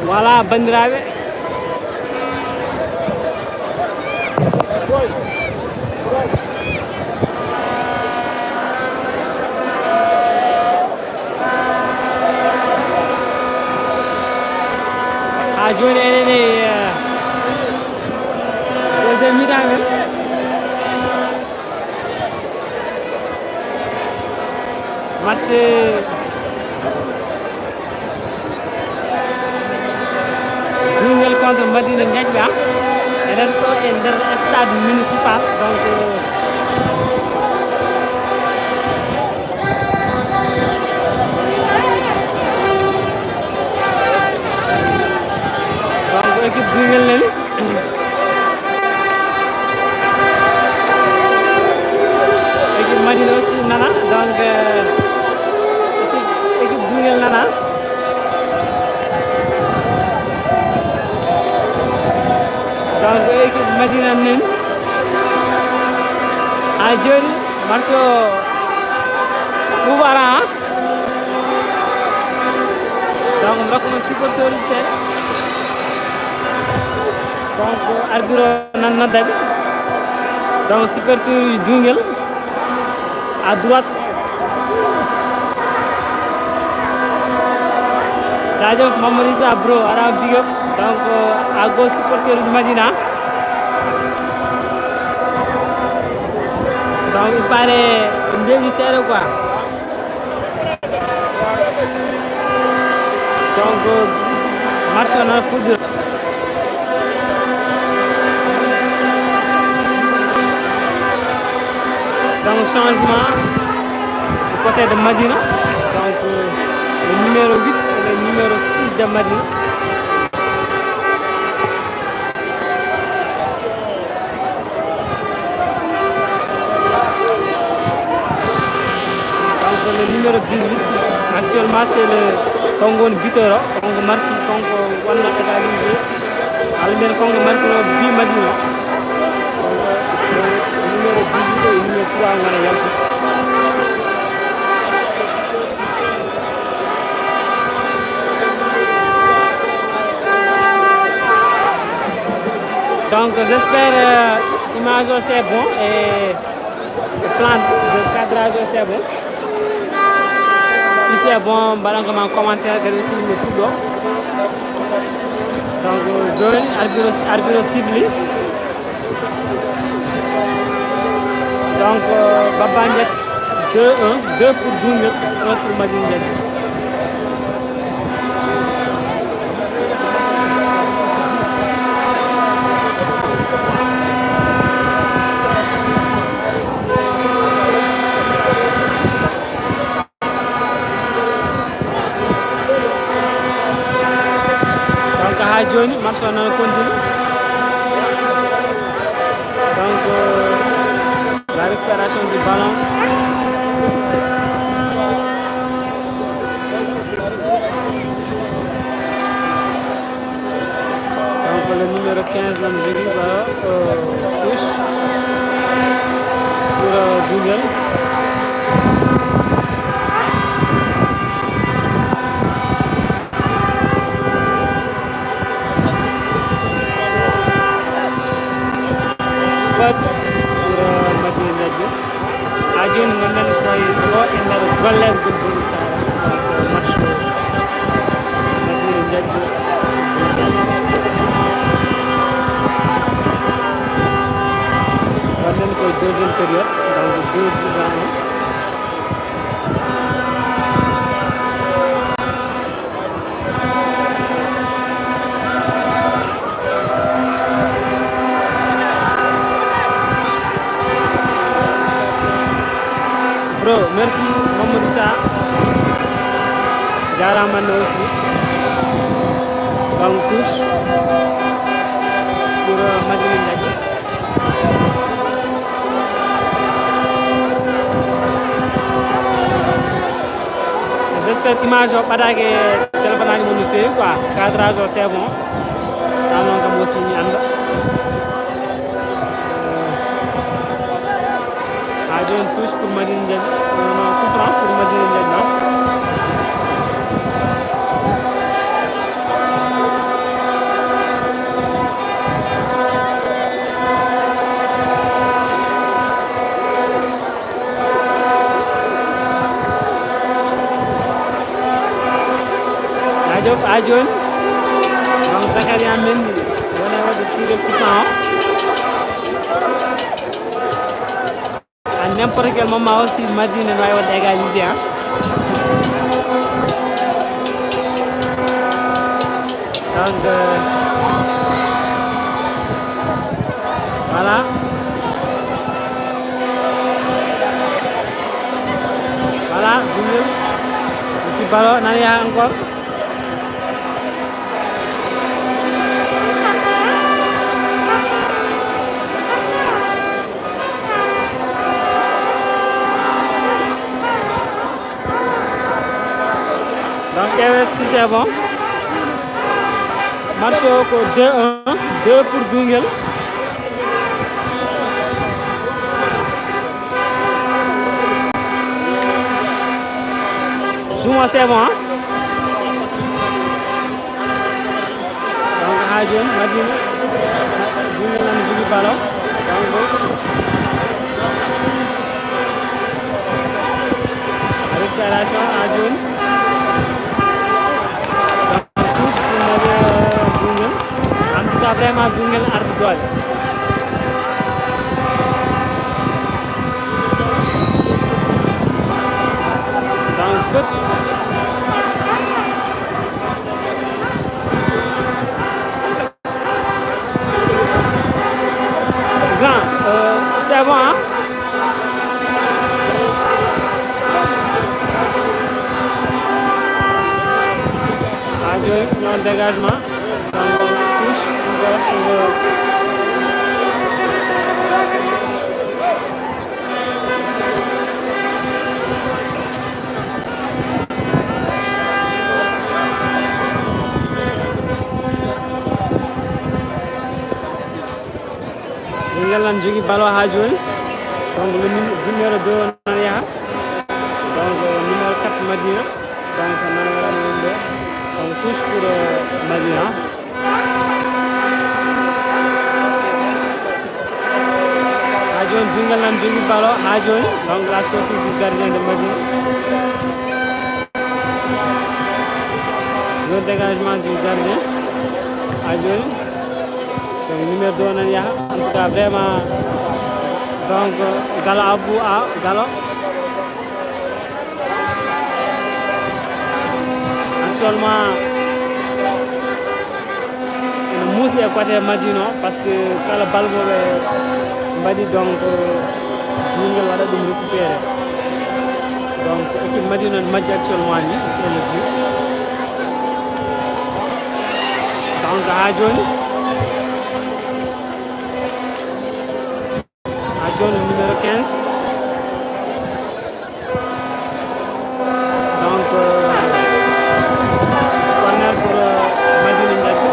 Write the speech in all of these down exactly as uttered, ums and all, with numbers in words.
Voilà, banndiraaɓe. Haa jooni enen e, eh, deuxième mi-temps men. Match Duñel contre Madina Ndiaye, ah. Enen ɗo e nder stade municipal, donc, donc équipe Duñel nani. Équipe Madina aussi nana, donc, euh, aussi équipe Duñel nana. Donc, équipe Madina nani. Haa jooni, match o ɓuuɓataa, hein? Donc, mi rokka mo supporteur uji seeɗa. Donc, arbitre o nan nodda ɓe. Donc, supporteur uji Duñel à droite. Jaajëf Mamadou Issa bro, aɗa big up. Donc, à gauche supporteur uji Madina. Donc, il paraît, ɓe mbeeɓi seeɗa quoi. Donc, match o nana fuɗɗoyde. Donc, changement du côté de Madina. Donc, le numéro huit et le numéro six de Madina. Donc, le numéro dix-huit, actuellement, c'est le Kongo buteur, Kongo marque, Kongo wonna égalisé. Almen Kongo marque le but Madina. Le numéro dix-huit et le numéro trois, on a Yanti. Donc, j'espère, euh, image c'est bon et le plan de cadrage c'est bon. Si c'est bon, mbaɗan kam en commentaire, kadi aussi mi puɗɗo. Donc, jooni arbitre, arbitre siffle. Donc, euh, Baba Ndiaye, deux un, deux pour Duñel, un pour Madina Ndiaye. Donc, haa jooni, match o nana continue. Donc, euh, la récupération du ballon. Donc, le numéro quinze, là, je dis, voilà, euh, touche pour, euh, Duñel. Fat pour, euh, Madina Ndiaye. Haa jooni, ngonɗen koye ɗo e nder gollorgol Boubou Sarr, donc, match Madina Ndiaye, ngonɗen koye deuxième période, donc deux buts à un. Bro, merci Mamadou Sa. Jaaraama ne aussi. Donc, touche pour, euh, Madina Ndiaye. J'espère image o ɓadaaki e téléphone aji mon no feewi quoi. Cadrage o c'est bon. Taw noon kam aussi mi annda. Euh, haa jooni touche pour Madina Ndiaye. Euh, non, coup franc pour Madina Ndiaye, non. Diop, à John. Donc, Zakaria Mendy, woni waɗde tiré coup franc o. À n'importe quel moment aussi, Madina ne wawi waɗde égalisé, hein. Donc, euh, voilà. Voilà, Dungel. Ci ballon, nani encore. Donc, K W S, si c'est bon. Match o ko deux un, deux pour Dungel. Juma, c'est bon, hein? Donc, ha joni, Madina, Dungel nana jogi ballon. Donc, récupération ha joni. Donc, touche pour Madi-, euh, Dungel. En tout cas, vraiment, Dungel ardi doole. Donc, faute. Grand, euh, c'est bon, hein? Ah, Dieu, non, dégagement. Donc, touche, encore, euh, Ɓinngel nan jogi ballon haa jooni. Donc, le num-, numéro deux o nan yaha. Donc, numéro quatre Madina. Donc, nan waɗa ɗum ɗo. Donc, touche pour, euh, Madina. Haa jooni, Dungel nan jogi ballon haa jooni. Donc, la sortie du gardien de Madina. Le dégagement du gardien. Haa jooni. Donc, numéro deux nan yaha. En tout cas, vraiment, donc, Galo Abou, ah, Galo. Actuellement, ene muusi e côté Madina o, parce que kala bal mo ɓe mbaɗi, donc, Dungel waɗa ɗum récupéré. Donc, équipe Madina ne majji actuellement ni, on le dit. Donc, haa jooni, haa jooni, numéro quinze. Donc, euh, corner pour, euh, Madina Ndiaye.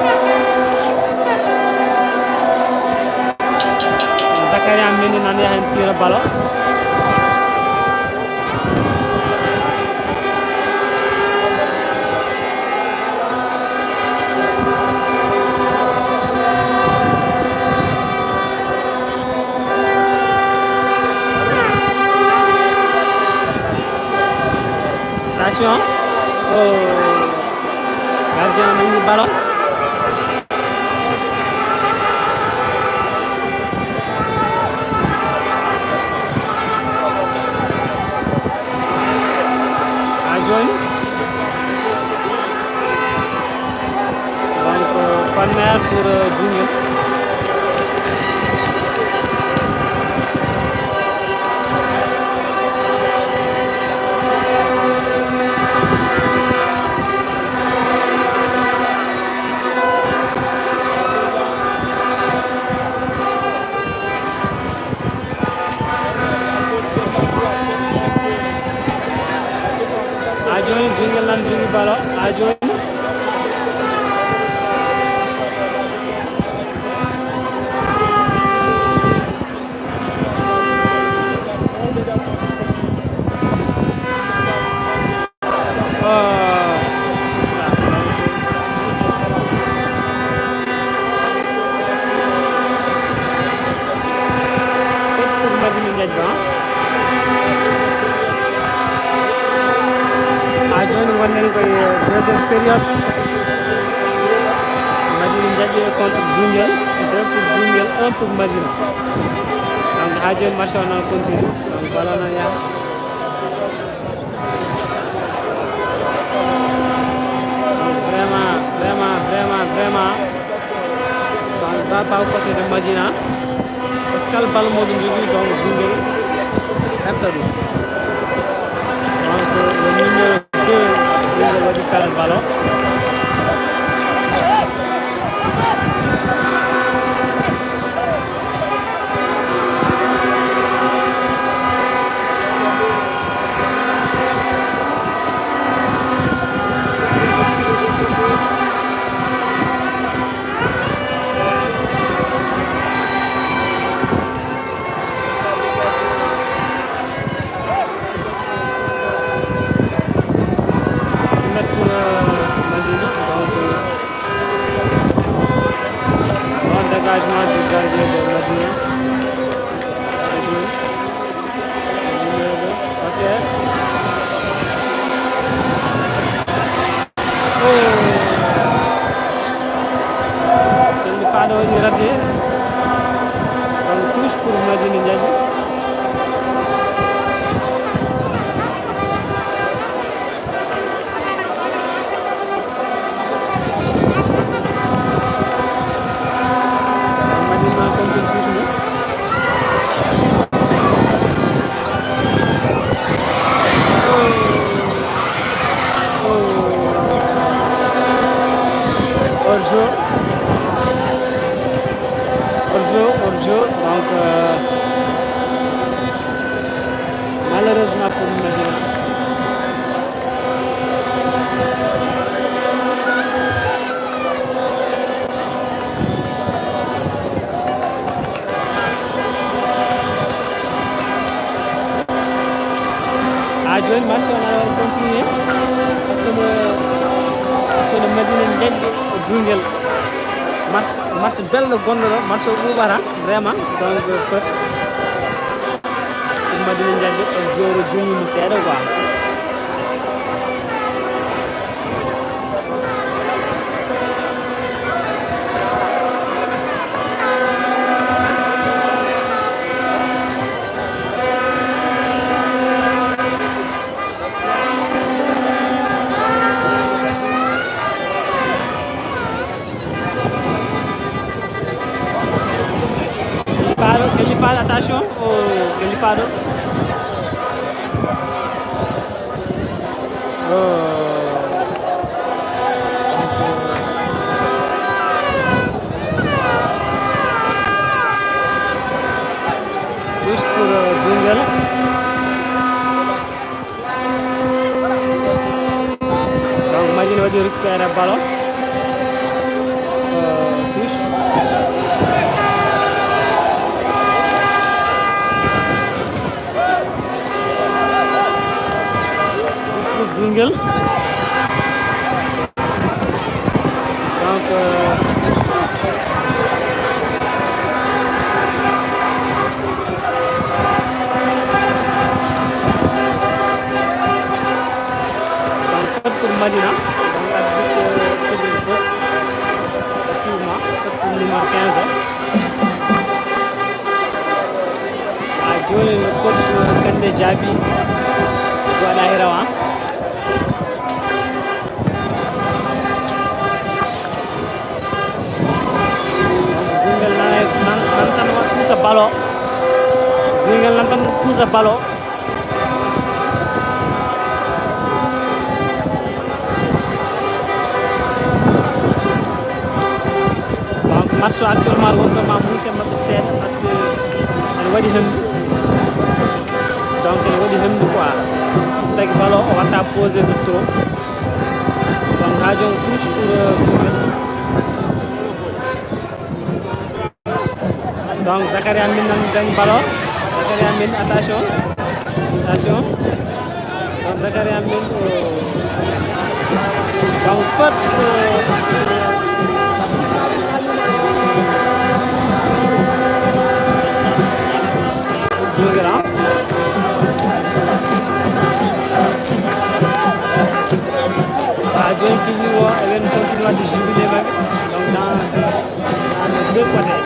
Zakaria Mendy nan yaha heen tira ballon. Attention. Oh. Gardien nangi ballon. Haa jooni. Donc, corner pour, euh, Dungel. Haa jooni, Dungel nan jogi ballon. Haa jooni. Haa jooni ngonɗen koye Deuxième période. Madina Ndiaye contre Doungel. Deux pour Doungel, un pour Madina. Donc, ha jooni match o noon continue. Donc, ballon o noon yaha. Donc, vraiment, vraiment, vraiment, vraiment, ça ne va pas au côté de Madina. Parce que kala bal mo ɓe njogii, donc, Doungel heɓta ɗum. Donc, le numéro deux, Doungel waɗi perdre ballon. Six mètres pour, euh, Madina. Donc, euh, bon dégagement du gardien de Madina. Ok. Oh. Pelli Fado waɗi raté. Donc, touche pour Madina Ndiaye. Madina, comme tu touches, non? Oh. Oh. Hors-jeu. Hors-jeu, hors-jeu. Donc, euh, malheureusement pour Madina. Ha jooni match o nana continuer. Hakkunde, hakkunde Madina Ndiaye e Doungel. Match, match belɗo gonɗo ɗo, match o ɓuuɓata vraiment. Donc, fo-, Madina Ndiaye, joueur o duñi mo seeɗa quoi. Kalifaɗo, Kalifaɗo, attention. Oh, Kalifaɗo. Oh. Touche pour, euh, Doungel. Donc, Madina waɗi récupéré ballon. Euh, touche. Touche pour Doungel. Donc, euh, donc, faute pour Madina. Donc, arbitre, euh, siffle faute. Effectivement, faute pour numéro quinze. Ha jooni no coach Kande Diaby, Joɗa Hirawa. Doungel nan, nan, nan tan wa-, tuusa ballon. Doungel nan tan tuusa ballon. Donc, match o actuellement wonno ma muuse maɓɓe seeɗa, parce que ene waɗi henndu. Donc, ene waɗi henndu quoi. Tagi ballon o watta posé de trop. Donc, ha jooni touche pour, euh, Doungel. Donc, Zakaria Min nan dañ ballon. Zakaria Min, attention. Attention. Donc, Zakaria Min, euh, donc, faute, euh, Doungel, hein. Eɗen continue o, eɗen continue waɗde jubilé maɓɓe. Donc, dans, dans les deux côtés.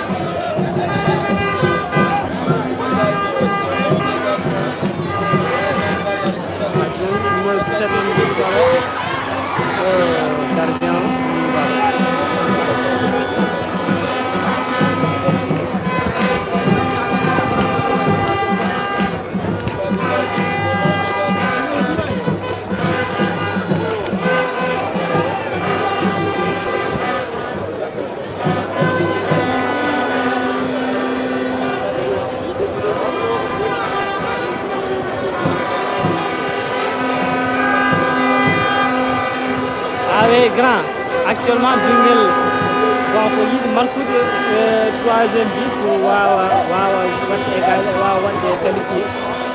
Numéro dix-sept, on dirait, euh, gardien, on dirait. Ah oui, grand. Actuellement, Dungel, bon, ko yiɗi markude, euh, troisième but pour waawa, waawa waɗde égal, waawa waɗde qualifié.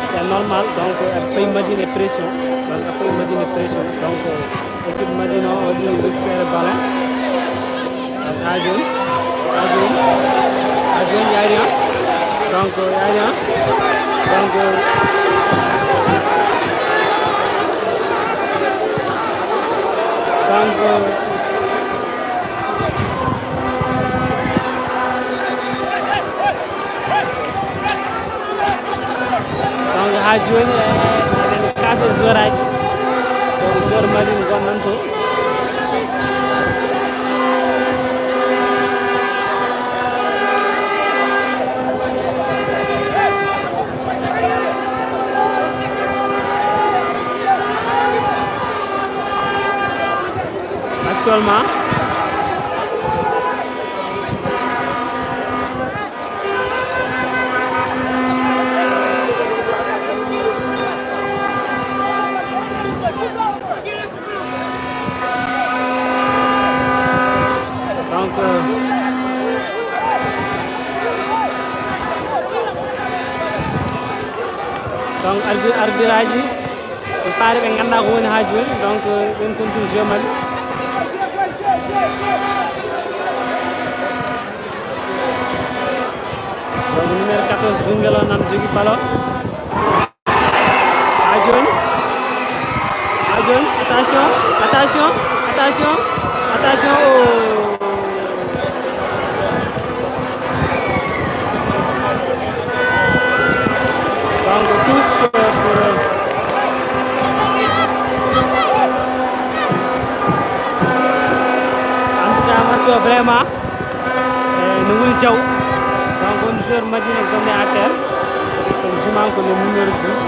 C'est normal. Donc, euh, pays Madina pression. Donc, pays Madina pression. Donc, euh, équipe Madina, on dit récupérer ballon. Donc, ha jooni, ha jooni, ha jooni yaari han. Donc, yaari han. Donc, donc, donc, ha jooni, eh, eɗen kaasa joueur aji. Donc, joueur Mali ngonnan toon. Actuellement, donc, euh, donc, arbi-, arbitre aji, ɓe paari, ɓe nganndaa ko woni haa jooni. Donc, euh, ɓen continue jeu maɓɓe. Donc, numéro quatorze, Dungel, o nan jogi ballon. Ha jooni. Ha jooni. Attention. Attention. Attention. Attention. Oh. Donc, touche, euh, pour, euh, en tout cas, match o vraiment. Eh, no Wuli Diaw. Donc, on joueur Madina gonɗo à terre. So mi jumaani ko le numéro douze.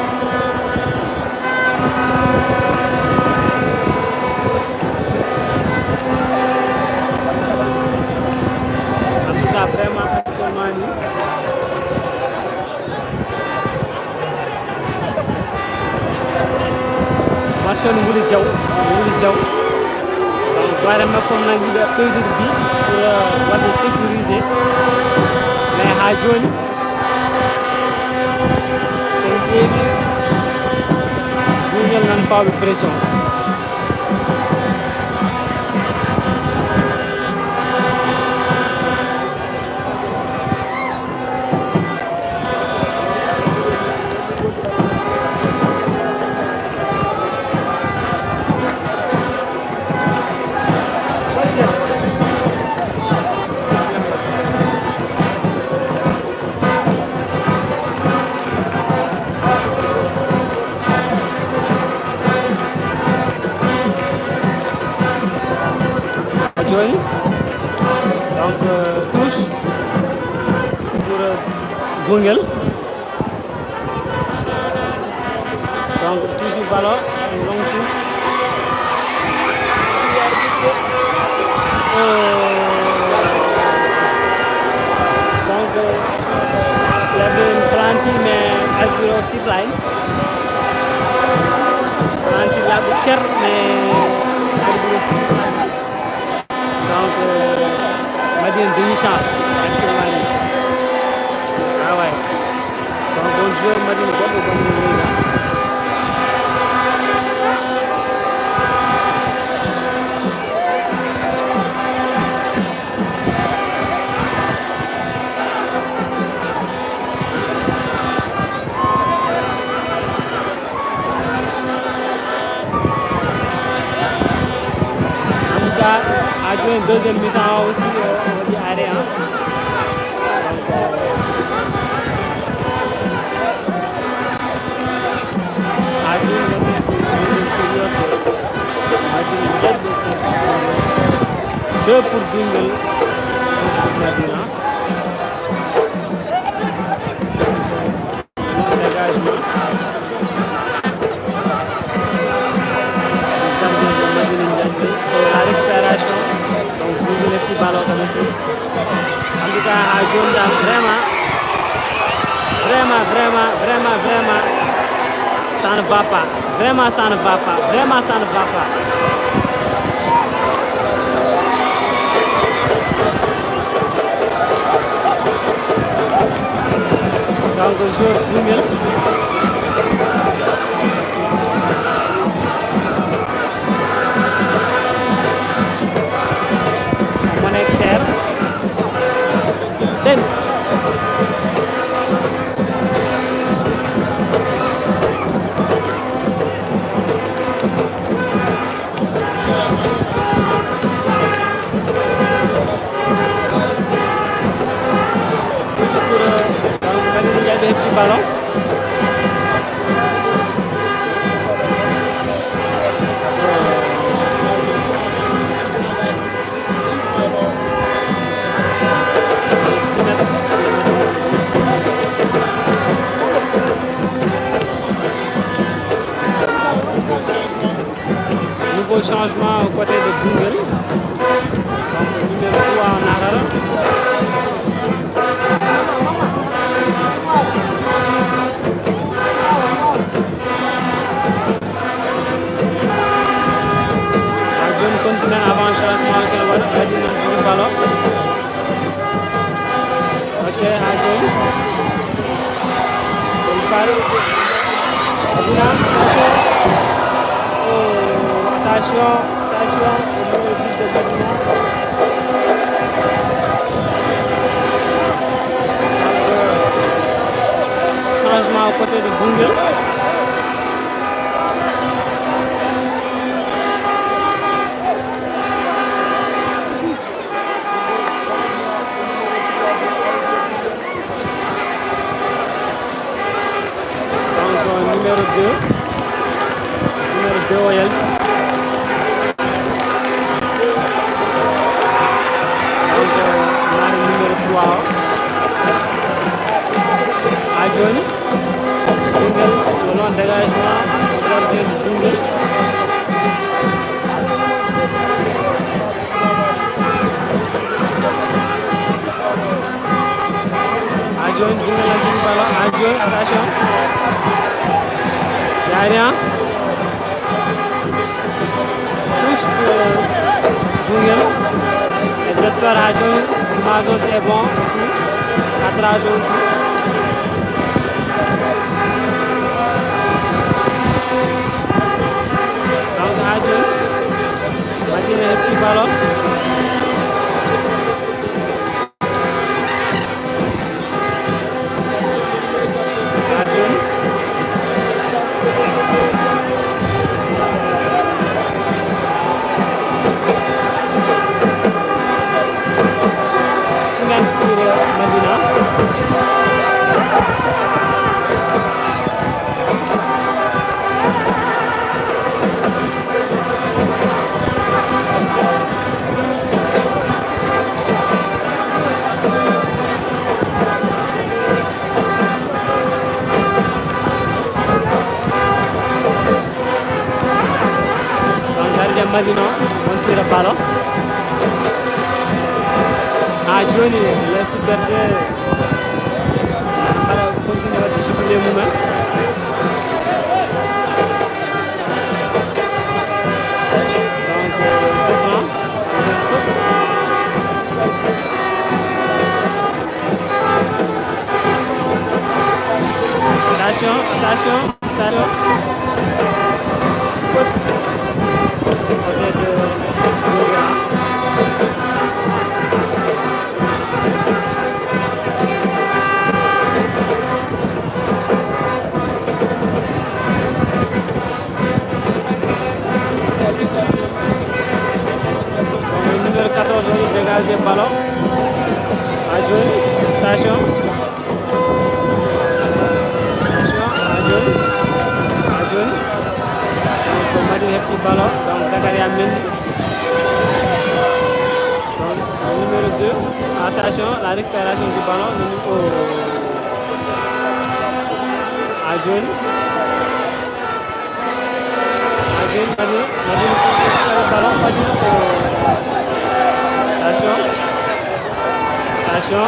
En tout cas, vraiment, actuellement, ni, match o no Wuli Diaw, no Wuli Diaw. Donc, gouvernement fof nan yiɗa ɓeydude bi pour, euh, waɗde sécuriser. Mais haa jooni, so en ƴeewi, Dungel nan fawɓe pression. Jooni, donc, euh, touche pour, euh, Dungel. Donc, touche ballon, long touche. Euh, donc, euh, il y avait une penalty, mais arbitre o sifflay. Penalty laaɓi cer, mais arbitre o sifflay. Donc, euh, Madina dañi chance actuellement ni. Ah ouais. Donc, on joueur Madina goɗɗo gonɗo leydi. Deuxième mi-temps aussi, euh, on dit arrêt, hein. Donc, euh, Hajun, deuxième période, Hajun, deux pour Doungel, un pour Madina. Bon dégagement. Gardien de Madina Ndiaye. Pour la récupération. Donc, vous voulez petit ballon comme ici. En tout cas, à Jordan, vraiment, vraiment, vraiment, vraiment, vraiment, ça ne va pas. Vraiment, ça ne va pas. Vraiment, ça ne va pas. Donc, joueur Doungel. Mo nekk terre. Den. Ballon. Nouveau changement au côté de Doungel. Donc, numéro trois en arrière. Ah, John continue avant changement, quel ballon? Ok, Hajj. Bon, Fari. Adina, attention. Oh, attention, attention. Le numéro dix de Madina. Donc, euh, changement au côté de Doungel. Donc, euh, numéro deux. Numéro deux o yalti. Donc, euh, on a le numéro trois. Ha joni, Doungel, le long dégagement, gardien de Doungel. Ha joni, Doungel no jogi ballon. Ha joni, attention. Yaari, hein? Touche pour Doungel. Et j'espère ha joni, image aussi est bon. Cadrage aussi. Donc, ha joni, Madina heɓi ballon. Ha joni. Ciment pour Madina. On gardien Madina, on tira ballon. Ha joni, les supporters mbaɗa continue waɗde jubilé mumen. Donc, euh, coup franc. Attention, attention, attention. Faute. Côté de Doungel. Troisième ballon. Ha jooni, attention. Attention, ha jooni. Ha jooni. Donc, Madina heɓti ballon. Donc, Zakaria Mendy. Donc, le numéro deux. Attention, la récupération du ballon. Le nu-, oh. Ha jooni. Ha jooni, Madina, Madina, ballon, Madina, oh. Attention. Attention.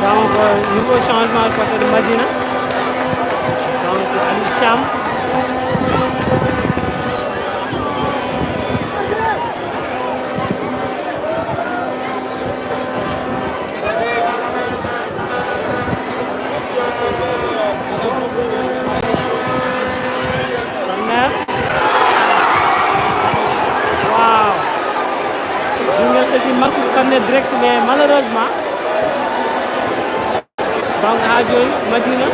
Donc, euh, nouveau changement du côté de Madina. Donc, Aliou Thiam. Corner. Waaw. Ɓinngel ɓesi marqué corner direct, mais malheureusement. Donc, ha jooni, Madina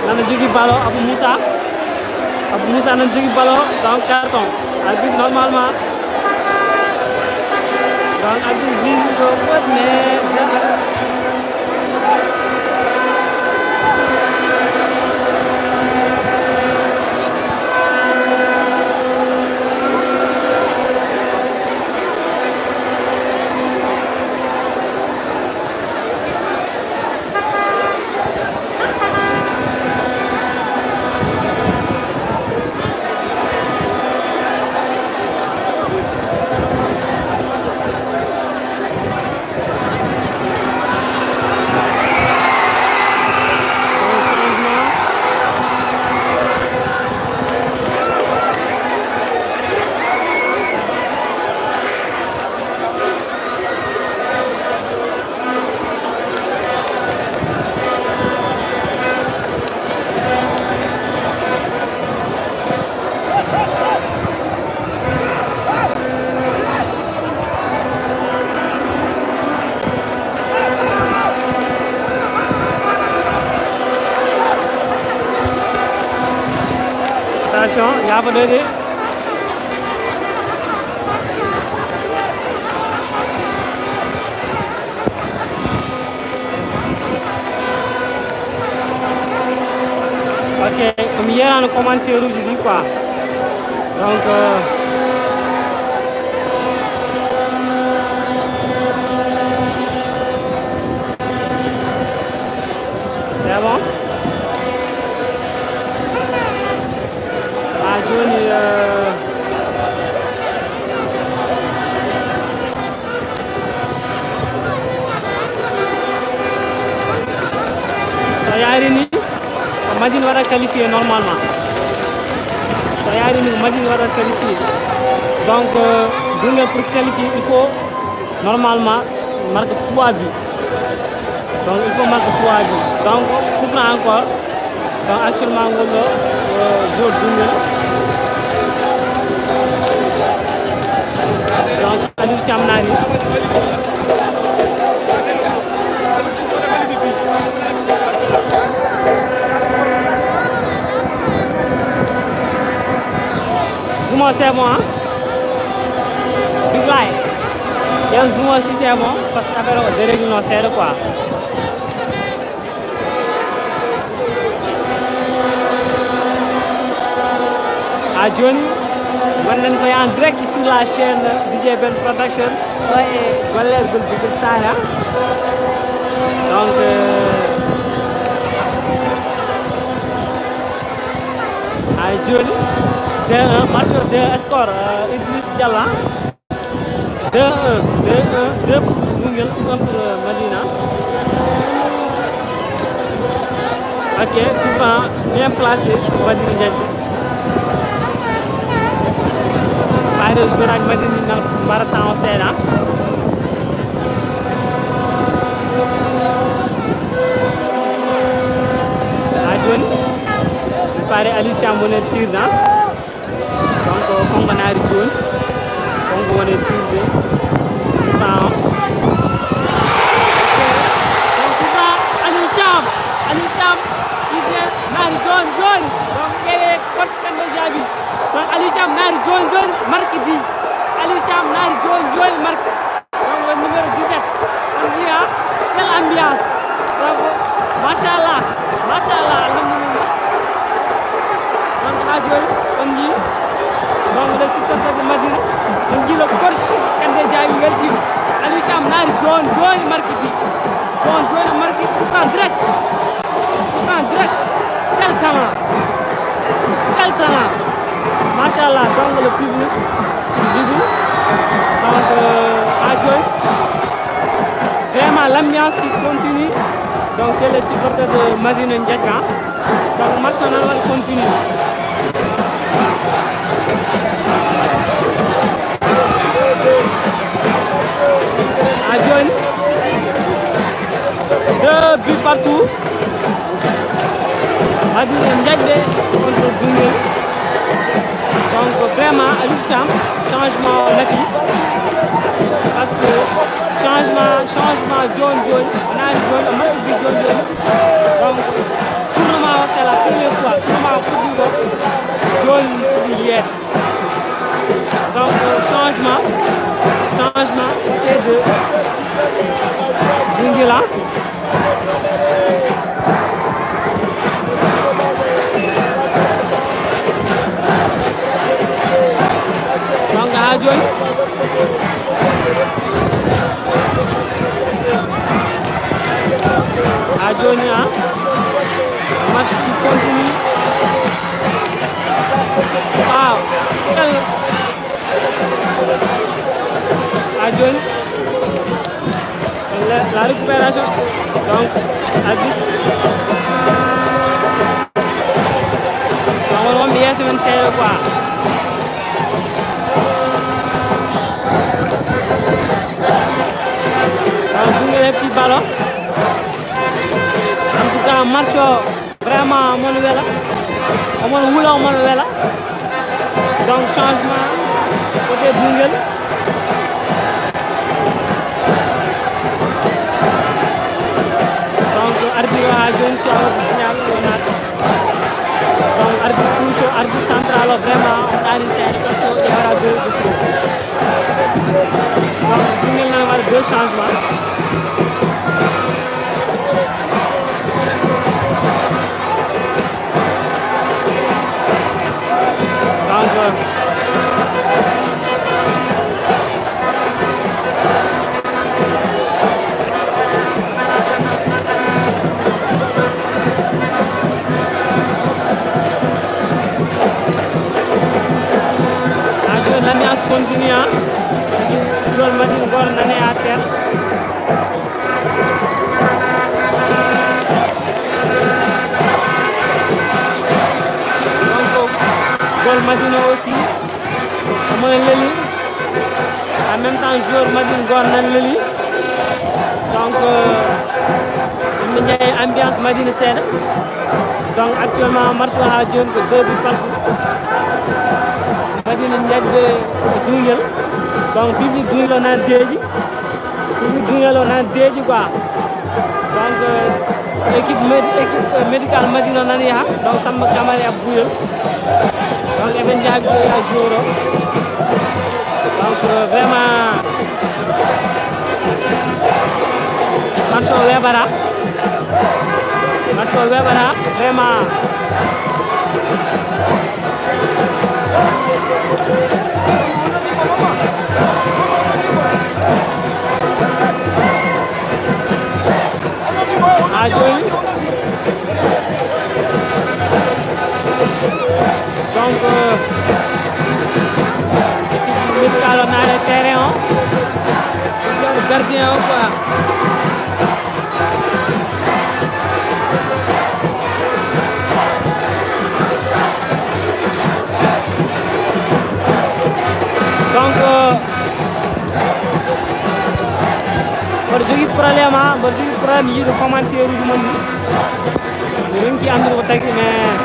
nana jogii ballon, Abou Moussa. Abou Moussa nana jogii ballon, donc carton. Arbitre normalement. Donc, arbitre juge ko fot, mais zéro. Attention, yaafoɗoyde. Ok, ko mi yeeraano commentaire uji ɗi quoi. Donc, euh, c'est bon. Ha jooni, euh, so yaari ni, ko Madina waɗa qualifié normalement. So yaari ni, ko Madina waɗa qualifié. Donc, euh, Dunguel pour qualifier, il faut normalement marque trois buts. Donc, il faut marquer trois buts. Donc, coup franc encore. Donc, actuellement, ngol ɗo, euh, joueur Dunguel. Donc, Aliou Thiam Nari. Zouma, c'est bon, hein? Big Light. Yow, Zouma, si c'est bon, parce que affaire o dérégulé non, seeɗa quoi. Ha jooni, gonɗen ko en direct sur la chaîne D J Ben Production. Ɗo e gollergol Boubacar Sarr, hein? Donc, euh, ha jooni, deux un, match o deux, score, euh, Idriss Diallo, hein? Deux un, deux un, deux pour Dunguel, un pour, euh, Madina. Ok, coup franc bien placé, Madina Ndiaye. Fayda joueur ak Madina na mara temps o seeɗa. Ha jooni. Pare Aliou Thiam woni e tirde. Donc, Kongo naati jooni. Kongo woni e tirde. Faawa. Donc, Aliou Thiam. Aliou Thiam. Ide naati jooni jooni. Donc, ƴeewe coach Kande Diaby. Donc, Aliou Thiam naati jooni jooni. Marque bi. Aliou Thiam naati jooni jooni. Marque. Donc, le numéro dix-sept, on dit, hein, quelle ambiance. Donc, machallah, machallah, alhamdulillah. Donc, ha jooni, on dit, donc, les supporters de Madina, on dit le coach Kande Diaby weltima. Aliou Thiam naati jooni jooni marque bi. Jooni jooni marque bi, pourtant direct. Pourtant direct. Quel talent. Quel talent. Machallah, donc le public jubile. Donc, euh, ha jooni. Vraiment, l'ambiance qui continue. Donc, c'est les supporters de Madina Ndiaga. Donc, le match normal continue. Ha jooni, deux buts partout. Madina Ndiaye contre Dounguel. Donc, vraiment, Aliou Thiam, changement o nafi. Parce que changement, changement jooni jooni, o naati jooni, o marque bi jooni jooni. Donc, tournoi o, c'est la première fois. Tournoi o fuɗɗi ko jooni, fuɗɗi hier. Donc, euh, changement, changement côté de Zingila. Donc, ha jooni, ha jooni, hein, match qui continue. Waaw. Ha jooni, la, la récupération. Donc, arbitre. Donc, on va bien se mettre serré, quoi. Donc, Dounguel heɓti ballon. En tout cas, match o, vraiment, omo wela. Omo wula, omo wela. Donc, changement côté Dounguel. Donc, arbitre o ha jooni, so a waɗi signal, o naata. Donc, arbitre touche o, arbitre central o, vraiment, omo ɗaani seeɗa, parce que o ƴeewata deux de trop. Donc, Dounguel nana waɗa deux changements. Donc, ha jooni, l'ambiance continue, hein. Joueur Madina gooto nani à terre. Donc, goal Madina aussi, omo leli. En même temps, joueur Madina gooto nani leli. Donc, euh, yimɓe njeeya ambiance Madina seeɗa. Donc, actuellement, match o ha jooni ko deux buts partout. Madina Ndiaye e Dounguel. Donc, public Dounguel o nani deeƴi. Public Dounguel o nani deeƴi, quoi. Donc, euh, équipe médi-, équipe, euh, médicale Madina o nani yaha. Donc, Samba Camara e Abou Bouyel. Donc, eɓe njaha ɓe yaha joueur o. Donc, euh, vraiment, match o weeɓata. Match o weeɓata, vraiment. Ha jooni. Donc, euh, équipe médicale o naati e terrain o. Gardien o, quoi. Donc, euh, mboɗo jogii problème, ha, mboɗo jogii problème yiide commentaire uji mon ɗi. Mi ronki anndude ko tagi, mais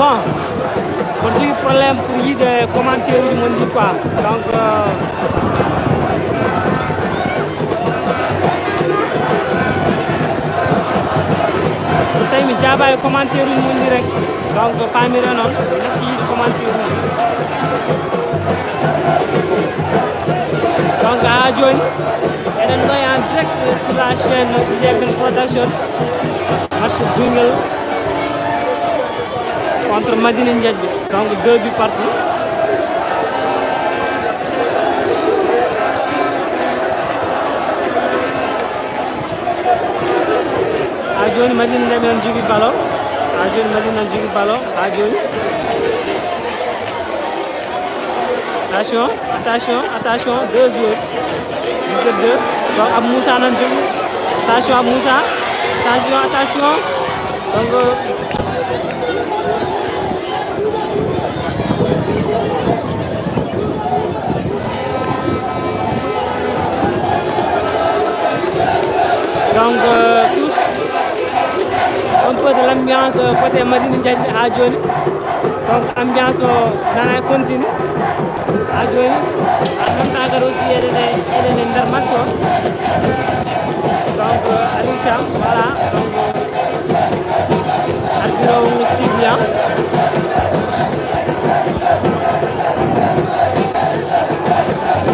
Bon, mboɗo jogii problème pour yiide commentaire uji mon ɗi quoi. Donc, euh, so tawi mi jaaba e commentaire uji mon ɗi rek, donc pamire noon, mi natti yiide commentaire uji. Donc, haa jooni, eɗen ɗo en direct sur la chaîne D J Ben Production. Match Duñgel contre Madina Ndiaye. Donc, deux buts partout. Haa jooni, Madina Ndiaye nan jogii ballon. Haa jooni, Madina nan jogii ballon. Haa jooni. Attention, attention, attention, deux joueurs. Vous êtes deux. Donc, Abou Moussa nan jogii. Attention, Abou Moussa. Attention, attention. Donc, donc, euh, tous, un peu de l'ambiance, euh, côté Madina Ndiaye haa jooni. Donc, ambiance o nana e continue. Haa jooni, en même temps kadi aussi eɗen e, eɗen e nder match o. Donc, euh, Aliou Thiam, voilà. Donc, arbitre o wonno sible, hein.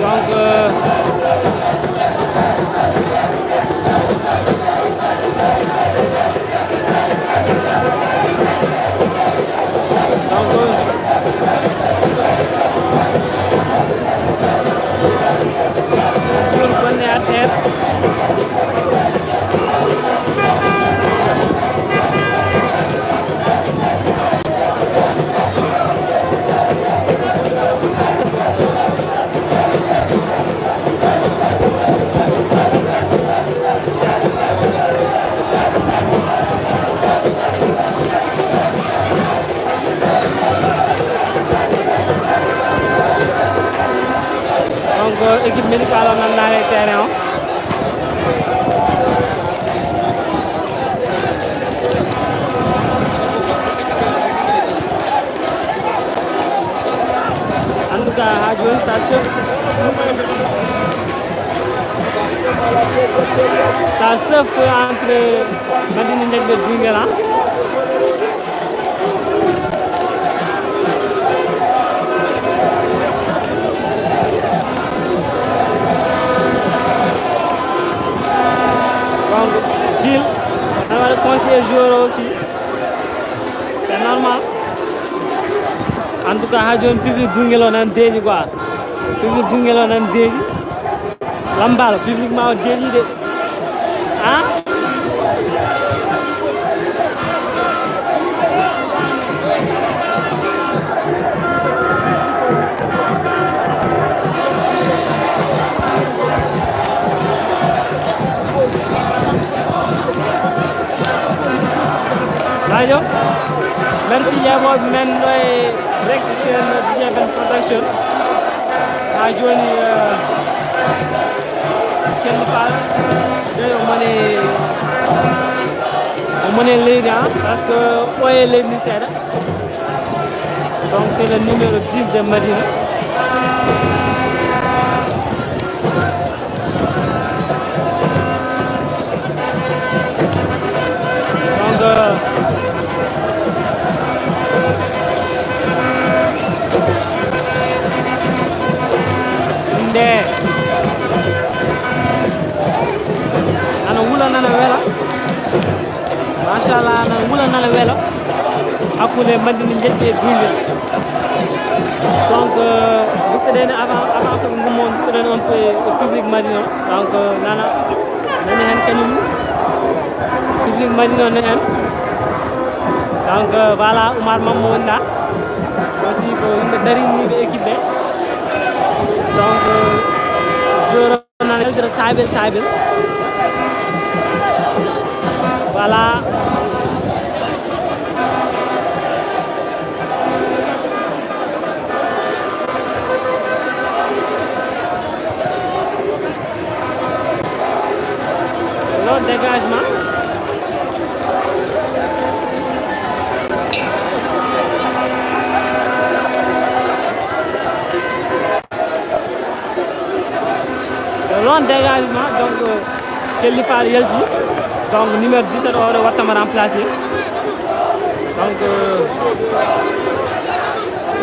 Donc, euh, donc, sur bonne à terre. Donc, équipe médicale o nan naare terrain o. En tout cas, haa jooni, ça chauffe. Ça chauffe entre Madina Ndiaye et Duñgel, hein. Donc, Gilles, on va le conseiller joueur aussi. C'est normal. En tout cas, haa jooni public Duñgel o nan deeƴi quoi. Public Duñgel o nan deeƴi. Lambaalo, public ma o deeƴi de. Ah? Jaajëf. Merci yeeɓooɓe men ɗo e direct chaîne D J Ben Production. Haa jooni, euh, Kenny Fall, de o moni, o moni leydi, hein, parce que ɓooye leydi ndi seeɗa. Donc, c'est le numéro dix de Madina. Donc, euh, nde ana wula, nana wela. Machallah, nana wula, nana wela. Hakkunde Madina Ndiaye e Duñgel. Donc, euh, nduttoɗen avant, avant que ngummo, nduttoɗen un peu e public Madina. Donc, euh, nana, nani hen kañum. Public Madina ne hen. Donc, euh, voilà, Oumar Mamma woni ɗa. Aussi ko yimɓe dariniiɓe équipe ɓe. Donc, euh, joueur o nana heldira table, table. Voilà. Lo dégagement. Dégagement, donc, euh, Kelly Fall yalti. Donc, numéro dix-sept oɗo wattama remplacé. Donc, euh,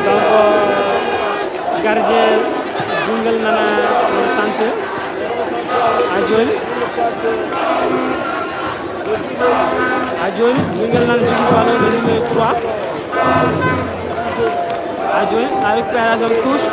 donc, euh, gardien Boungel nana santé. A joni. A joni, Boungel nana jogi ballon, le numéro trois. A joni, la récupération, touche.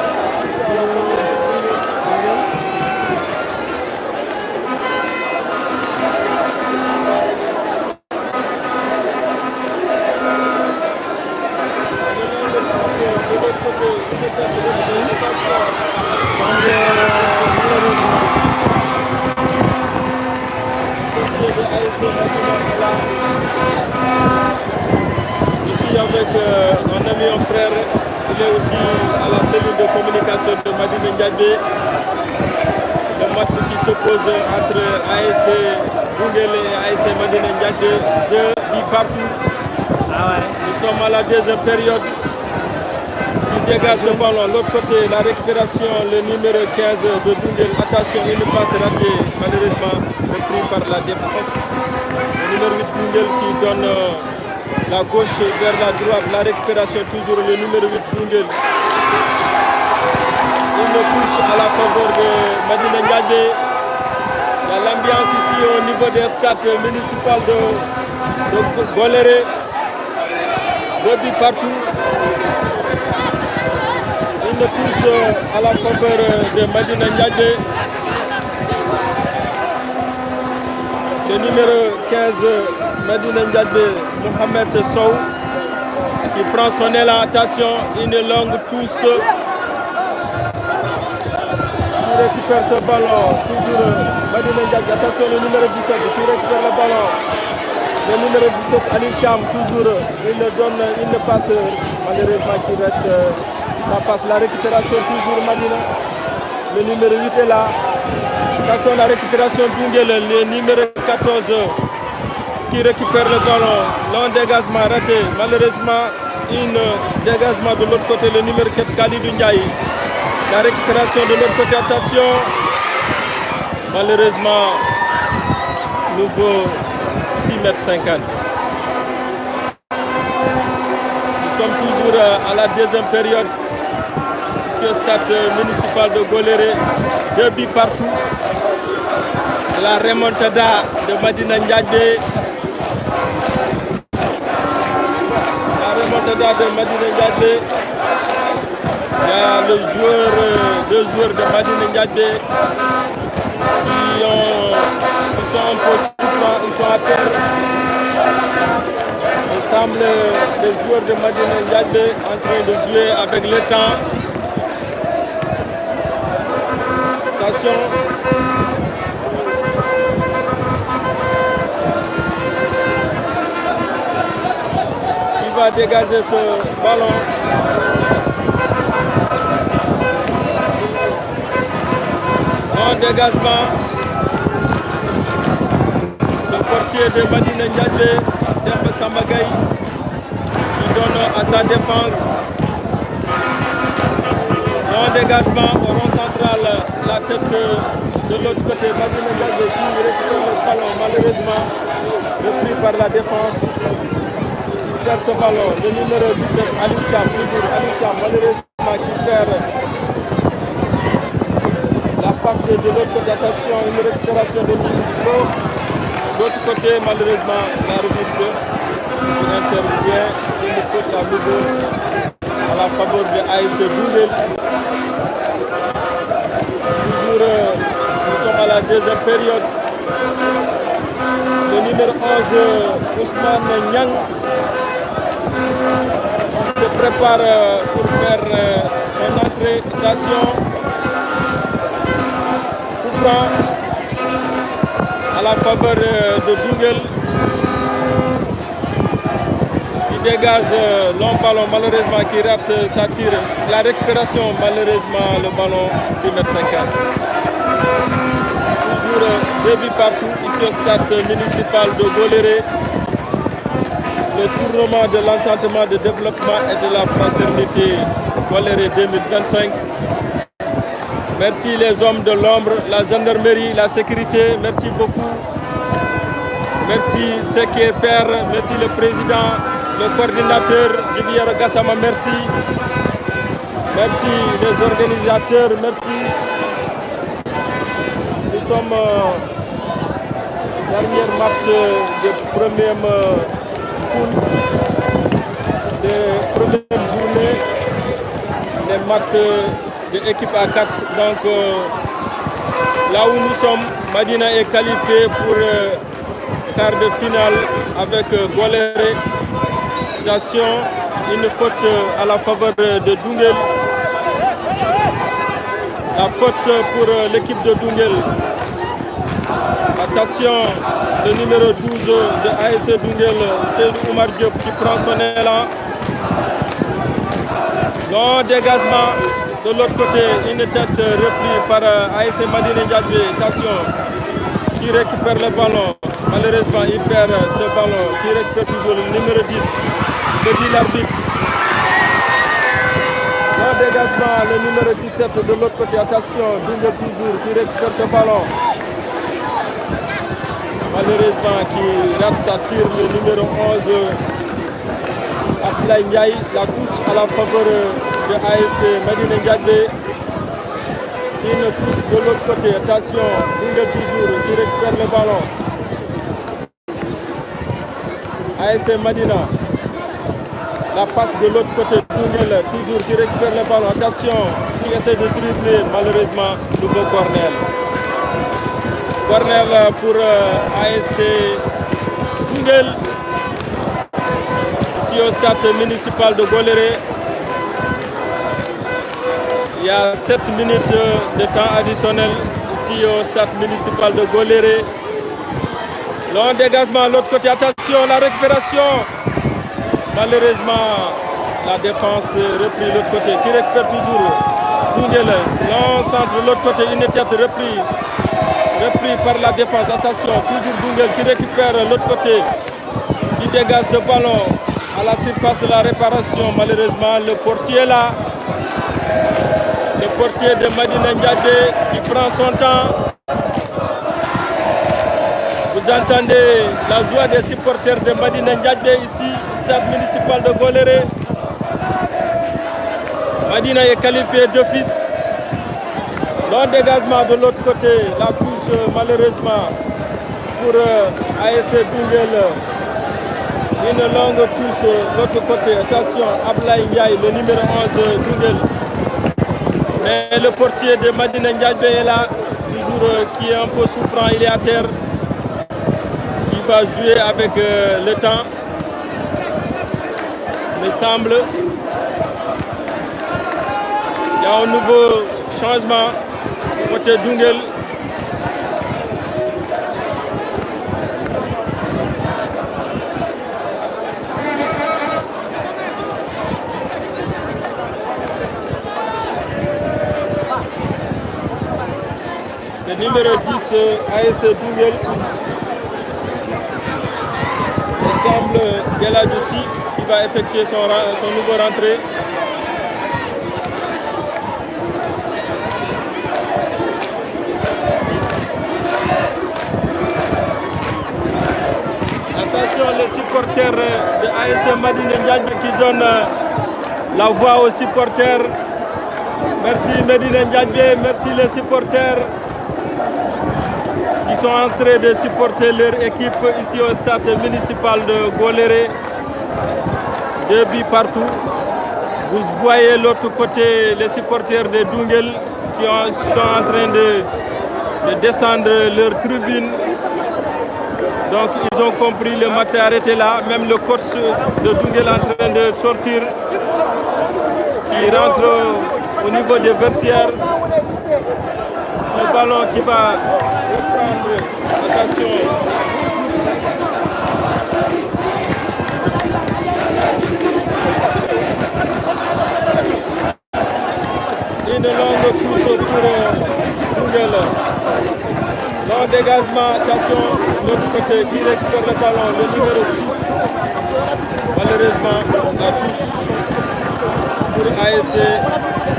Je suis avec, euh, un ami, un frère. Il est aussi à la cellule de communication de Madina Ndiaye. Le match qui s'oppose entre A S C Boungel et A S C Madina Ndiaye, deux buts partout. Ah ouais. Nous sommes à la deuxième période. Il dégage ce ballon. L'autre côté, la récupération, le numéro quinze de Boungel. Attention, une passe ratée, malheureusement, repris par la défense. Le numéro huit Boungel qui donne, euh, la gauche vers la droite. La récupération, toujours le numéro huit Boungel. Une touche à la faveur de Madina Ndiaye. Il y a l'ambiance ici au niveau des stades municipaux de, de Goléré. Deux buts partout. Une touche à la faveur de Madina Ndiaye. Le numéro quinze, Madina Ndiaye, Mohamed Sow, qui prend son élan. Attention, une longue touche. Qui récupère ce ballon, toujours, euh, Madina Ndiaye. Attention, le numéro dix-sept qui récupère le ballon. Le numéro dix-sept, Ali Cham, toujours, euh, il donne une passe, euh, malheureusement qui rate, euh, sa passe. La récupération, toujours Madina. Le numéro huit est là. Attention, la récupération Boungel, le numéro quatorze, euh, qui récupère le ballon. Long dégagement raté. Malheureusement, un dégagement de l'autre côté, le numéro quatre, Khalidou Ndiaye. La récupération de l'autre côté, attention. Malheureusement, nouveau six mètres cinquante. Nous sommes toujours, euh, à la deuxième période. Ici au stade, euh, municipal de Goléré, deux buts partout. La remontada de Madina Ndiaye. La remontada de Madina Ndiaye. Il y a le joueur, euh, deux joueurs de Madina Ndiaye qui ont, qui sont un peu souffrants, ils sont à terre. Il semble les joueurs de Madina Ndiaye en train de jouer avec le temps. Attention. Il va dégager ce ballon. Un dégagement. Le portier de Madina Ndiaye, Demba Samba Gaye, qui donne à sa défense. Un dégagement au rond central, la tête de l'autre côté, Madina Ndiaye qui récupère le ballon, malheureusement repris par la défense. Il perd ce ballon, le numéro dix-sept, Ali Cham, toujours Ali Cham, malheureusement qui perd la passe de l'autre côté. Attention, une récupération de Nico. De l'autre côté, malheureusement, l'arbitre qui intervient, une faute à nouveau à la faveur de A S C Boungel. Toujours, euh, nous sommes à la deuxième période. Le numéro onze, euh, Ousmane Niang, il se prépare, euh, pour faire, euh, son entrée. Attention. Coup franc à la faveur, euh, de Boungel. Qui dégage, euh, long ballon, malheureusement, qui rate, euh, sa tire. La récupération, malheureusement, le ballon, six mètres cinquante. Toujours, euh, deux buts partout, ici au stade municipal de Goléré. Le tournoi de l'entendement, de développement et de la fraternité Goléré deux mille vingt-cinq. Merci les hommes de l'ombre, la gendarmerie, la sécurité. Merci beaucoup. Merci C K P R, merci le président, le coordinateur, Didier Gassama, merci. Merci les organisateurs, merci. Nous sommes euh, dernier match de première euh, poule, de première journée, les matchs de équipe à quatre. Donc euh, là où nous sommes, Madina est qualifiée pour euh, quart de finale avec euh, Goléré. Attention, une faute euh, à la faveur euh, de Dounguel. La faute pour euh, l'équipe de Dounguel. Attention, le numéro douze de A S C Dounguel, Seydou Oumar Diop, qui prend son élan. Long dégagement de l'autre côté, une tête reprise par euh, A S C Madina Ndiadjoué. Attention, qui récupère le ballon. Malheureusement, il perd euh, ce ballon. Qui récupère toujours le numéro dix, me dit l'arbitre. Long dégagement, le numéro dix-sept de l'autre côté. Attention, Dounguel toujours qui récupère ce ballon. Malheureusement, qui rate sa tire, le numéro onze, Abdoulaye Ndiaye, la touche à la faveur de A S C Madina Ndiadjoué. Une touche de l'autre côté, attention, Dounguel toujours qui récupère le ballon. A S C Madina, la passe de l'autre côté, Dounguel toujours qui récupère le ballon, attention, qui essaie de dribbler, malheureusement, nouveau corner. Corner pour euh, A S C Dounguel, ici au stade municipal de Goléré. Il y a sept minutes de temps additionnel ici au stade municipal de Goléré. Long dégagement, l'autre côté, attention, la récupération. Malheureusement, la défense repris l'autre côté, qui récupère toujours Dounguel. Long centre, l'autre côté, une tête repris. Repris par la défense, attention, toujours Dounguel qui récupère l'autre côté. Il dégage ce ballon à la surface de la réparation. Malheureusement, le portier est là. Le portier de Madina Ndiadjoué qui prend son temps. Vous entendez la joie des supporters de Madina Ndiadjoué ici, au stade municipal de Goléré. Madina est qualifié d'office. Long dégagement de l'autre côté, la touche euh, malheureusement pour euh, A S C Dounguel. Une longue touche, euh, l'autre côté. Attention, Ablaye Ndiaye, le numéro onze, euh, Dounguel. Mais le portier de Madina Ndiadjoué est là, toujours euh, qui est un peu souffrant, il est à terre. Il va jouer avec euh, le temps, me semble. Il y a un nouveau changement côté Dounguel. Le numéro dix, euh, A S C Dounguel, me semble Geladji Sy, qui va effectuer son, ra- son nouveau rentrée. Attention, les supporters de A S C Madina Ndiadjoué qui donnent euh, la voix aux supporters. Merci Madina Ndiadjoué, merci les supporters qui sont en train de supporter leur équipe ici au stade municipal de Goléré. Deux buts partout. Vous voyez l'autre côté, les supporters de Dounguel qui ont- sont en train de, de descendre leur tribune. Donc ils ont compris, le match est arrêté là. Même le coach de Dounguel est en train de sortir, qui rentre au niveau des vestiaires. Le ballon qui va reprendre. Attention. Une longue touche pour euh, Dounguel. Long dégagement, attention, l'autre côté qui récupère le ballon, le numéro six. Malheureusement, la touche pour A S C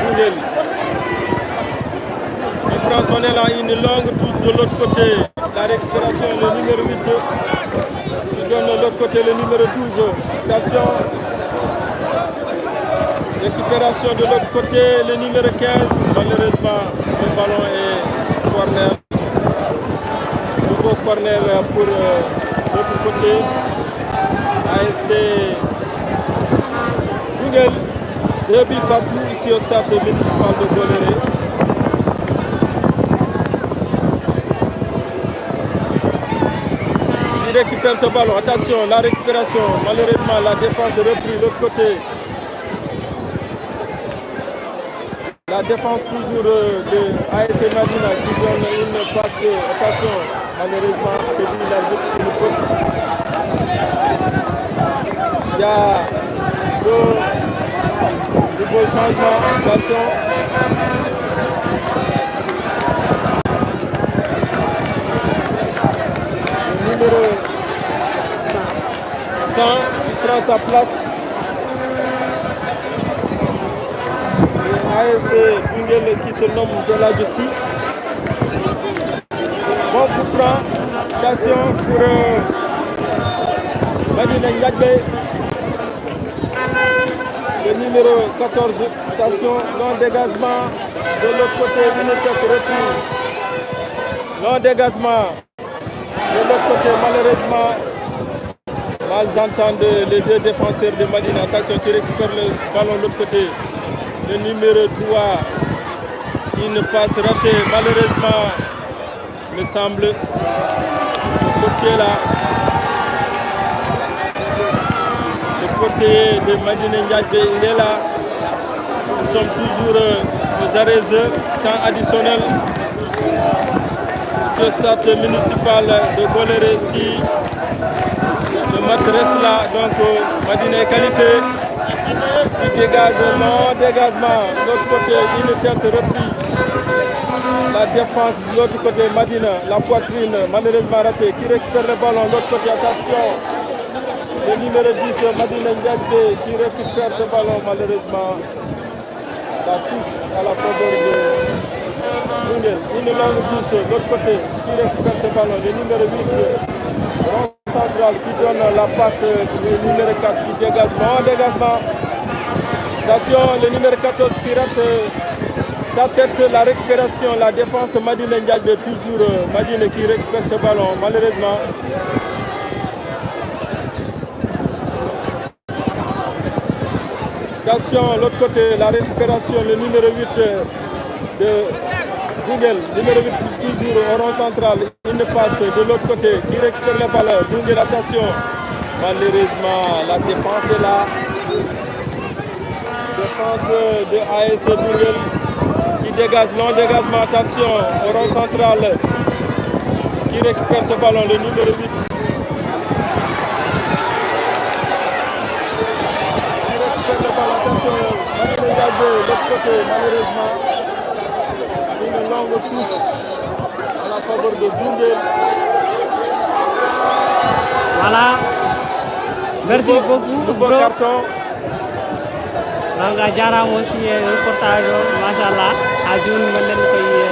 Dounguel. France, on est là, une longue touche de l'autre côté. La récupération, le numéro huit qui donne de l'autre côté le numéro douze. Attention. Récupération de l'autre côté, le numéro quinze. Malheureusement, le ballon est corner. Nouveau corner pour euh, l'autre côté. A S C Duguel, deux buts partout ici au stade municipal de Goléré. Il récupère ce ballon. Attention, la récupération. Malheureusement, la défense repris l'autre côté. La défense toujours euh, de A S C Madina qui donne une passe de attention. Malheureusement, c'est lui l'arbitre qui nous faute. Il y a deux nouveaux changements. Attention. Le numéro cent qui prend sa place. A S C Duguel qui se nomme Beladio Sy. Bon coup franc. Attention pour euh, Madina Ndiadbé. Le numéro quatorze. Attention, long dégagement. De l'autre côté, une tête reprise. Long dégagement. De l'autre côté, malheureusement, malentendus les deux défenseurs de Madina. Attention, qui récupère le ballon de l'autre côté. Le numéro trois, une passe ratée. Malheureusement, me semble, ce côté-là, le portier de Madina Ndiadbé, il est là. Nous sommes toujours euh, aux arrêts, temps additionnel. Sur cette municipale de Goléré, si le match reste là, donc euh, Madina est qualifié. Il dégage, non, dégagement. L'autre côté, une tête reprise. La défense de l'autre côté, Madina, la poitrine, malheureusement ratée. Qui récupère le ballon, l'autre côté, attention. Le numéro dix, Madina Ndiadbé, qui récupère ce ballon, malheureusement. La touche à la faveur de Duguel. Une longue touche, l'autre côté, qui récupère ce ballon. Le numéro huit, rond central, qui donne la passe, le numéro quatre, qui dégage. Non, dégagement. Attention, le numéro quatorze qui rate euh, sa tête, la récupération, la défense, Madina Ndiadbé, toujours euh, Madina qui récupère ce ballon, malheureusement. Attention, l'autre côté, la récupération, le numéro huit euh, de Duguel, numéro huit toujours au rond central, une passe de l'autre côté, qui récupère le ballon, Duguel, attention, malheureusement, la défense est là, défense de A S C Duguel, qui dégage, long dégagement, attention, au rond central, qui récupère ce ballon, le numéro huit. Qui récupère le ballon, attention, Madina Ndiadbé, l'autre côté, malheureusement. Une longue touche à la faveur de Duguel. Voilà. Merci beaucoup, Nouveau bro. Carton. Donc, a jarama aussi e reportage o, machallah. Ha joni gonɗen koye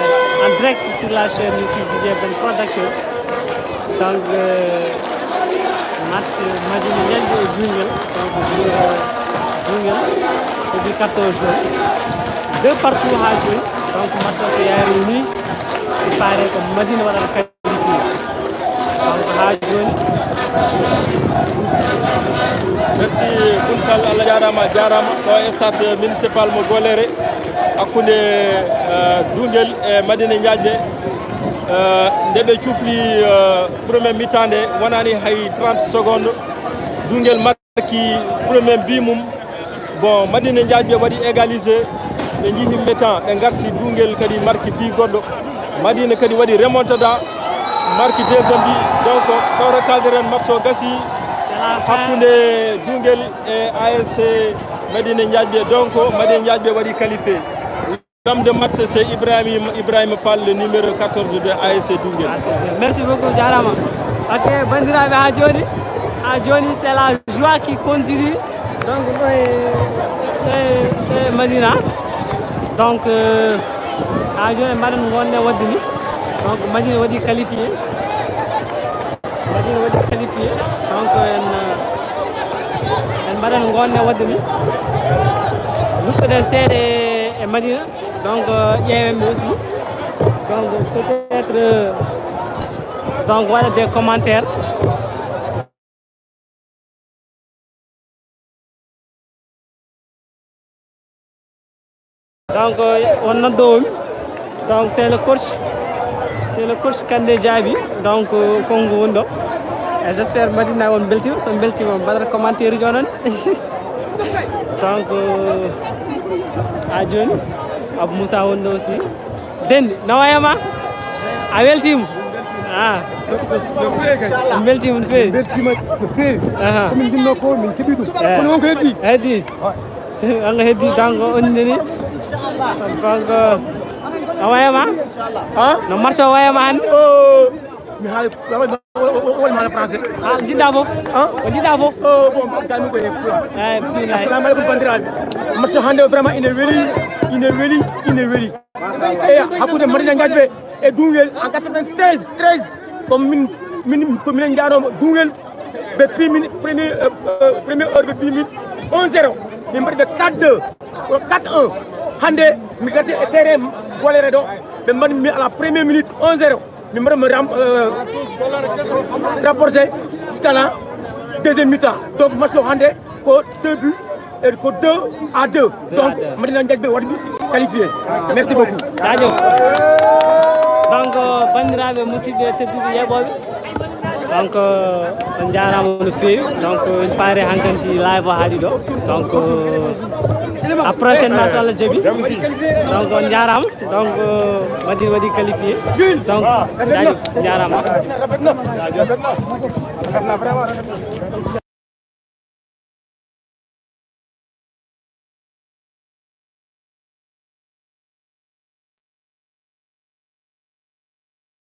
en direct sur la chaîne YouTube D J Ben Production. Donc euh, match Madina Ndiadbé e Duguel, donc Duguel, Duguel heɓi quatorze jours, deux partout ha joni. Donc match o so yaari ni, il paraît ko Madina waɗata qualifié. Donc ha joni. Merci Bounsal, Allah jarama, jarama. Ɗo e stade municipal mo Goléré, hakkunde euh, Duguel e Madina Ndiadbé. Euh, nde ɓe cufli euh, premier mi-temps nde, wonani hay trente secondes, Duguel marki premier bi mum. Bon, Madina Ndiadbé waɗi égalisé, ɓe jii mi-temps, ɓe garti, Duguel kadi marki bi goɗɗo. Madina kadi waɗi remontada, marki deuxième bi. Donc ɗo to kalderen, match o gasi hakkunde Duguel e A S C Madina Ndiadbé. Donc Madina Ndiadbé waɗi qualifié. L'homme de match, c'est Ibrahim, Ibrahim Fall, le numéro quatorze de A S C Duguel. Merci beaucoup, jarama. Ok, bandiraɓe, ha joni, ha joni c'est la joie qui continue. Donc ɗo e, ɗo e, ɗo e Madina. Donc euh, Haa jooni en mbaɗan ngonne waɗde ni. Donc, Madina waɗi qualifié. Madina waɗi qualifié. Donc, en, euh, en mbaɗan ngonne waɗde ni. Luttoɗen seeɗa e, e Madina. Donc, euh, ƴeewen ɓe aussi. Donc, peut-être, euh, donc, waɗa des commentaires. Donc, euh, on noddowo mi. Donc, c'est le coach. C'est le coach Kande Diaby. Donc, euh, kongo woni ɗo. Et j'espère Madina on beltima. So on beltima, mbaɗata commentaire uji onon. Donc, euh, haa jooni, Abou Moussa woni ɗo aussi. Denni, no wayi ma? A weltiima? Ah. En mbeltiima no feewi. Mbeltiima no feewi. Aha. Ko min njinnoo ko, min keɓii ɗum. Eh. Kono wonko heddi? Heddi. On ko heddi, donc, on nani. Donc, a wayi ma? Ah? No match o wayi ma hannde? Oh, mi haali, wala, wala, wala, wala mi haala français. Ah, jiɗɗa fof? Ah? Ko jiɗɗa fof? Oh, bon, mi haali ko e pulaar. Eh, bismillah. Assalamu alaikum, banndiraaɓe. Match o hannde o vraiment ina weli, ina weli, ina weli. E hakkunde Madina Njaajɓe e Duŋel en quatre-vingt-treize, treize, ko min, min, ko minen njaarnoo Duŋel, ɓe pii min premier, euh, euh, première heure, ɓe pii min un zéro, min mbaɗi ɓe quatre deux, ko quatre un. Hannde mi garti e terrain Bolere ɗo, ɓe mbaɗi min à la première minute un zéro. Min mbaɗa mi ram, euh, rapporté jusqu'à la deuxième mi-temps. Donc, match o hannde ko deux buts, et ko deux à deux. Donc, Madina Njaajɓe waɗi qualifié. Merci beaucoup. Jaajëf. Donc, banndiraaɓe, musidɓe tedduɓe yeeɓooɓe, donc, euh, on njaaraama no feewi. Donc, en paari hankanti live o haaɗi ɗo. Donc, euh, à prochainement, so Allah jaɓi. Donc, on njaaraama. Donc, euh, Madina waɗi qualifié. Donc, jaajëf, njaaraama.